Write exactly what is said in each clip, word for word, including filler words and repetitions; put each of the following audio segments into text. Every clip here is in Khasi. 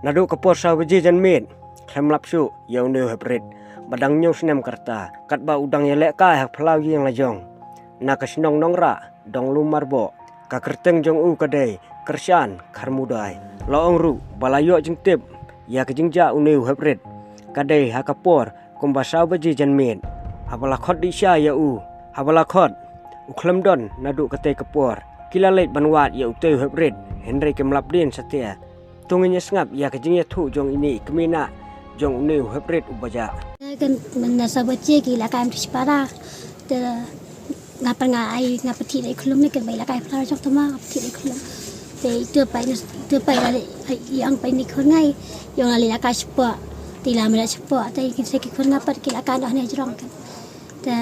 Naduh ka por saw baje janmiet khlem lap shuh ïa une u heprit ba dang hynñiew snem ka rta, katba u dang ïalehkai ha ka phyllaw ïing la jong na ka shnong Nongrah, Donglum Marboh. Ka kyrteng jong u ka dei Kyrshan Kharmudai. La ong ruh ba la ïoh jingtip ïa ka jingjia une u heprit ka dei ha ka por kumba saw baje janmiet, haba la khot dih sha ïa u. Haba la khot, u khlem don naduh katei ka por. Ki la leit ban wad ïa utei u heprit, hynrei kim lap dien satia. To ngin ïa sngap ïa ka jingïathuh jong ine i kmie nah jong une u heprit uba jah. Kan mynta saw baje ki la kam shi para. Te nga pat nga ai, nga pat thied da i khlum ne, kan ba i la kai para jong tama, nga pat thied da i khlum. Te itu pat, itu pat la i ong pat ine i khun nga, i ong la leit la kai shapoh. Te i la mih shapoh, te kin sa ki khun nga pat ki la kai noh ne jrong kan. Te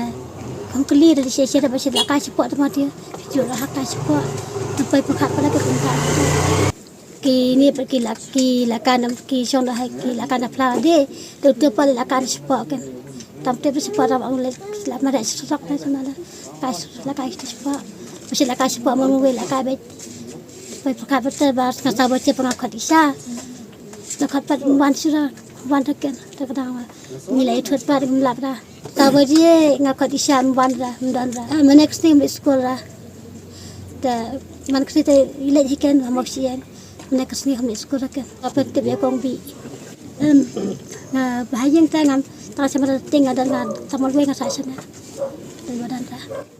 kong kali da shi shi da ba shi la kai shapoh tama te. Ju la ha kai shapoh. Tu pai pyrkhat pat la ka pyrkhat. Kine pat ki la, ki la kan, ki shong da hai, ki la kan da phla de. Tu tu pat la kan shapoh kan. Tam te shapoh tam ong le la ma da shapoh na sama la. Kai shapoh, la kai shapoh. Ba shi la kai shapoh ma ma wei la kai beit. Pai pyrkhat pat te ba nga saw baje pat nga khot i sha. La khot pat wan shu ra, wan da kan. Te ka dang wa. Ngi la ïathuh pat ngim lap ra. Saw baje nga khot i sha, ym wan ra, ym don ra. Ah, mynne ka sngi ym leit skul ra. Te man ka sngi te i leit hi kan, ha Mawshyieng. Mynne ka sngi ym leit skul ra kan. Nga pat tip ïa kong Bih. Em, nga ba ha ïing te ngam, tang sha ma da ting nga don, nga tang ma wei nga sah shane. Te ba don ra.